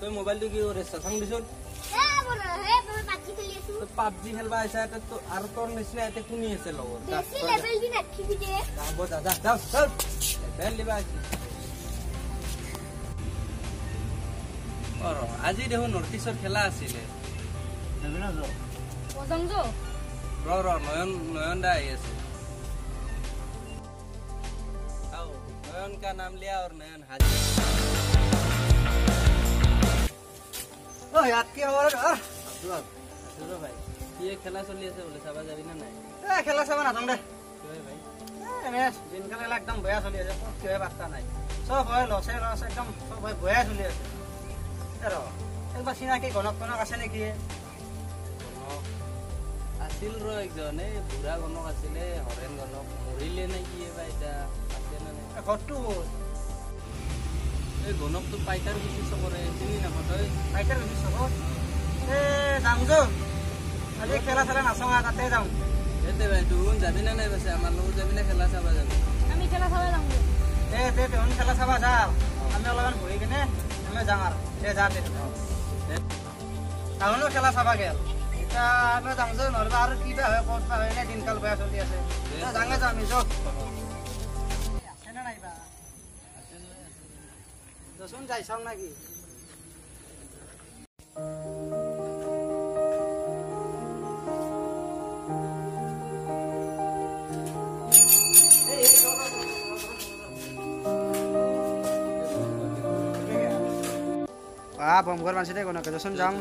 তই মোবাইলটো কি কৰি আছা? চাং দিচোন। পাবজি খেলবা আহিছা আৰু তোৰ নিচিনা ইয়াতে শুনি আছে লগত। আজি দেখোন নৰ্থ ইষ্টৰ খেলা আছিলে। ৰ ৰ নয়ন নয়ন দা আহি আছে। नयन का नाम लिया और नयन हाजिर। ओ यार কি খবৰ? আছো আছো ৰ ভাই। কি খেলা চলি আছে বলে চাবা যাবি না নাই? এ খেলা চাবা নাযাওঁ দে। কি ভাই? এনে দিনকাল একদম বেয়া চলি আছে, ক'ত কিবা পাত্তা নাই। চব হয় লছে লছ, একদম চব হয় বেয়া চলি আছে। এ ৰ একবাৰ চিনাকি গণক টনক আছে নেকি? গণক আছিল ৰ একজন, এই বুঢ়া গণক আছিলে, হৰেণ গণক। মৰিলে নে কি বা এতিয়া আছে নে নাই? ঘৰটো এই গণকটো পাইতাৰ গুচি চকৰে, চিনি নাপাওঁ তই? পাইতাৰ গুচি চকত? এ যাম যো, আজি খেলা চেলা নাচাওঁ, তাতে যাওঁ। এতে ভাই তুন যাবি না নাই? পাছে আমাৰ লগত যাবি না খেলা চাবা যাবি? আমি খেলা চাবা যাম। দে দে তুন খেলা চাবা যাওঁ, আমি অলপমান বহি কেনে আমি যাওঁ আৰু। দে যা দে তাহলেও খেলা চাবা গেল। এতিয়া আমি যাওঁ যে, নহ'লে আৰু কিবা হয় ক'ত বা হয়, দিনকাল বেয়া চলি আছে। যাঙে যাওঁ আমি যো। আছে নে নাইবা দেচোন যাই চাওঁ নেকি। বমঘৰ মানছে দে গণকে, দেচোন যাওঁ।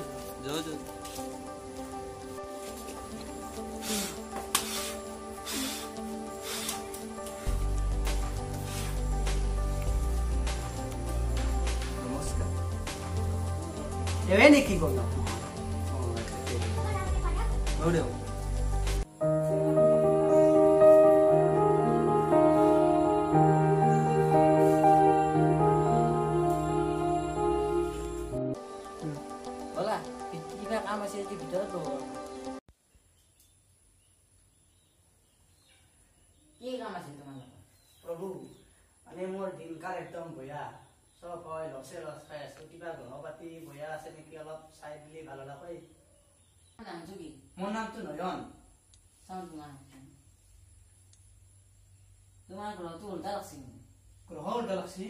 এৱে নেকি গণক? কিবা কাম আছে যদি ভিতৰত বহো। কি কাম আছিল তোমাৰ লগত? প্ৰভু, মানে মোৰ দিনকাল একদম বেয়া, চব হয় লছে লছ খাই আছো। কিবা গ্ৰহ পাতি বেয়া আছে নেকি অলপ চাই দিলে ভাল হ'ল হয়। নামটো কি? মোৰ নামটো নয়ন। চাওঁ তোমাৰ তোমাৰ গ্ৰহটো উল্টা লাগছি। গ্ৰহ উল্টা লাগছি?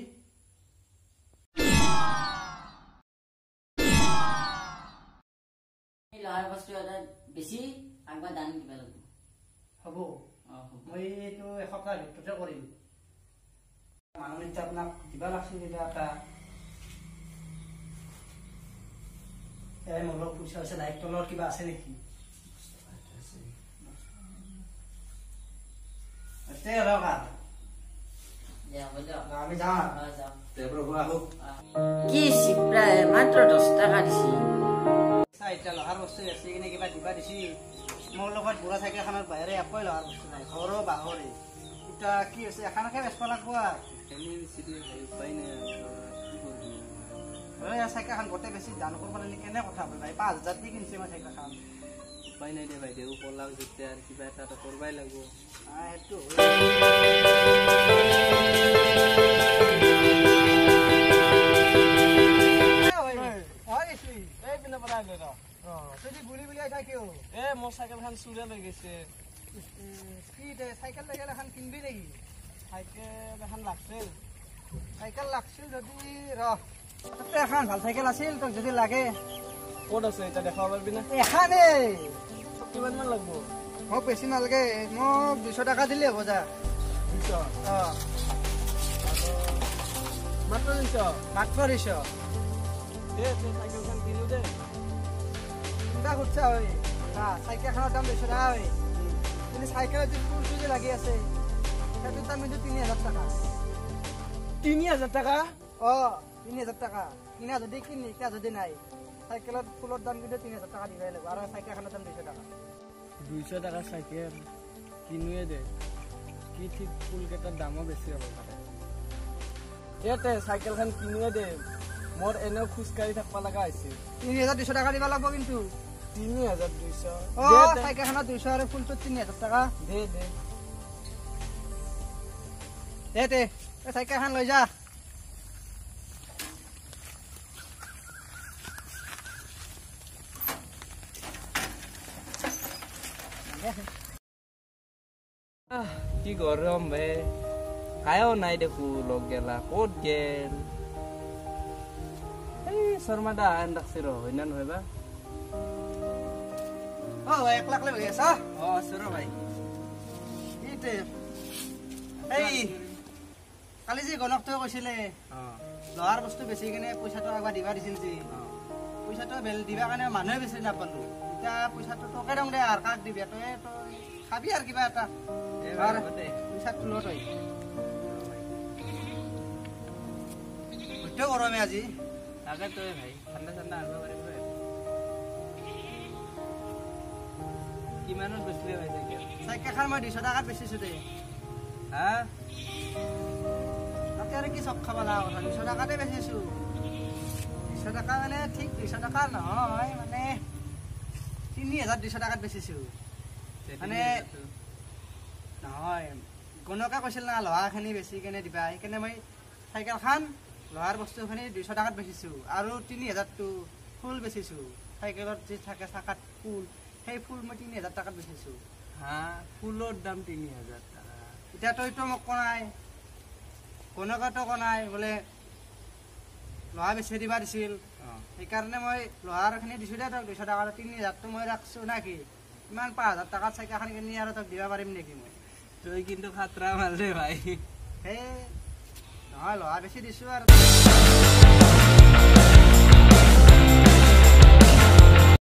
লহাৰ বস্তু এটা বেছি আগবাৰ দান দিব লাগিব। হ'ব, মই এইটো এসপ্তাহৰ ভিতৰতে কৰিম। মানুহ এতিয়া আপোনাক দিবা লাগছিল কিবা এটা। এই মোৰ লগত পইচা হৈছে, দায়িত্ব লগত কিবা আছে নেকি? আমি যাওঁ। কি চিপ্ৰাই মাত্ৰ 10 টকা দিছি। এতিয়া লহাৰ বস্তু বেচি কিনে কিবা দিবা দিছি। মোৰ লগত বুঢ়া চাইকেলখনৰ বাহিৰে একোৱে লহাৰ বস্তু নাই, ঘৰো বাঁহৰে। এতিয়া কি হৈছে, এখনকে বেচব লাগব আৰু। চাইকেলখন গোটেই বেছি দান কৰিব লাগিলে কেনে কথা হ'ব ভাই? 5000 দি কিনিছে মই চাইকেলখন। উপায় নাই দে বাইদেউ, পলাক যেতিয়া আৰু কিবা এটা কৰবাই লাগিব। সেইটো মোৰ চাইকেলখন চুৰে লৈ গৈছে। কি চাইকেল চাইকেল এখন কিনবি নেকি? চাইকেল এখন লাগছিল। চাইকেল লাগছিল যদি ৰ, তাতে এখন ভাল চাইকেল আছিল, তোক যদি লাগে। ক'ত আছে এতিয়া দেখাব পাৰিবি না? এখানেই। কিমান মান লাগব? মোক বেছি নালাগে, মোক 200 টকা দিলে হ'ব। যা। 200? অঁ। মাত্ৰ 200? মাত্ৰ 200। দে চাইকেলখন কিনো দে। চিন্তা সুধছা হয়, চাইকেলখনৰ দাম 200 টকা হয়, কিন্তু চাইকেলত যি ফুলটো যে লাগি আছে সেইটোৰ দাম কিন্তু 3000 টকা। 3000 টকা? অঁ, 3000 টকা। কিনা যদি কিনি, কিনা যদি নাই। চাইকেলত ফুলৰ দাম কিন্তু 3000 টকা দিবই লাগিব, আৰু চাইকেলখনৰ দাম 200 টকা। 200 টকা চাইকেল কিনোৱে দে, কি ঠিক ফুলকেইটাৰ দামো বেছি হ'ব পাৰে। দে চাইকেলখন কিনোৱে দে, মোৰ এনেও খোজকাঢ়ি থাকিব লগা হৈছে। 3200 টকা দিব লাগিব কিন্তু। 3200? অ, চাইকেলখনত 200 আৰু ফুলটোত 3000 টকা। দে দে। দে দে, এই চাইকেলখন লৈ যা। কি গৰম বে, কায়ো নাই দেখো লগ গেলা, ক'ত গেল? এই শৰ্মা দা আন ৰাখছি ৰ, হয় না নহয় বা? অ ভাই, একলা একলা বহি আছা? অ আছো ৰ ভাই। এইতে এই কালি যে গণকটোৱে কৈছিলে লোহাৰ বস্তু বেচি কিনে পইচাটো আগবাৰ দিবা দিছিল যে, পইচাটো বেল দিবা কাৰণে মানুহে বিচাৰি নাপালো। এতিয়া পইচাটো তোকে দিওঁ দে, আৰু কাক দিবি? তই তই খাবি আৰু কিবা এটা, পইচাটো ল তই। বৈদ্য গৰমে আজি। তাকে তই ভাই ঠাণ্ডা ঠাণ্ডা আনিব পাৰিব। কিমানত বেচিলে ভাই চাইকেল? চাইকেলখন মই 200 টকাত বেচিছো দে। হা, তাতে আৰু কি চক খাব লগা কথা, 200 টকাতে বেচিছো। 200 টকা মানে ঠিক 200 টকা নহয়, মানে 3200 টকাত বেচিছো। মানে নহয়, গণকে কৈছিল না লোহাখিনি বেচি কেনে দিবা, সেইকাৰণে মই চাইকেলখন লোহাৰ বস্তুখিনি 200 টকাত বেচিছো আৰু 3000টো ফুল বেচিছো। চাইকেলত যি থাকে চাকাত ফুল, সেই ফুল মই 3000 টকাত বেচিছো। হা, ফুলৰ দাম 3000 টকা? এতিয়া তইতো মোক কোৱা নাই, গণকেতো কোৱা নাই, বোলে লোহা বেচি দিবা দিছিল, সেইকাৰণে মই লোহাৰখিনি দিছোঁ দে তোক 200 টকা, 3000টো মই ৰাখছোঁ না কি? ইমান 5000 টকাত চাইকেলখন কিনি আৰু তোক দিব পাৰিম নেকি মই? তই কিন্তু খাতৰা মাল দে ভাই। সেই নহয়, লোহা বেছি দিছোঁ আৰু।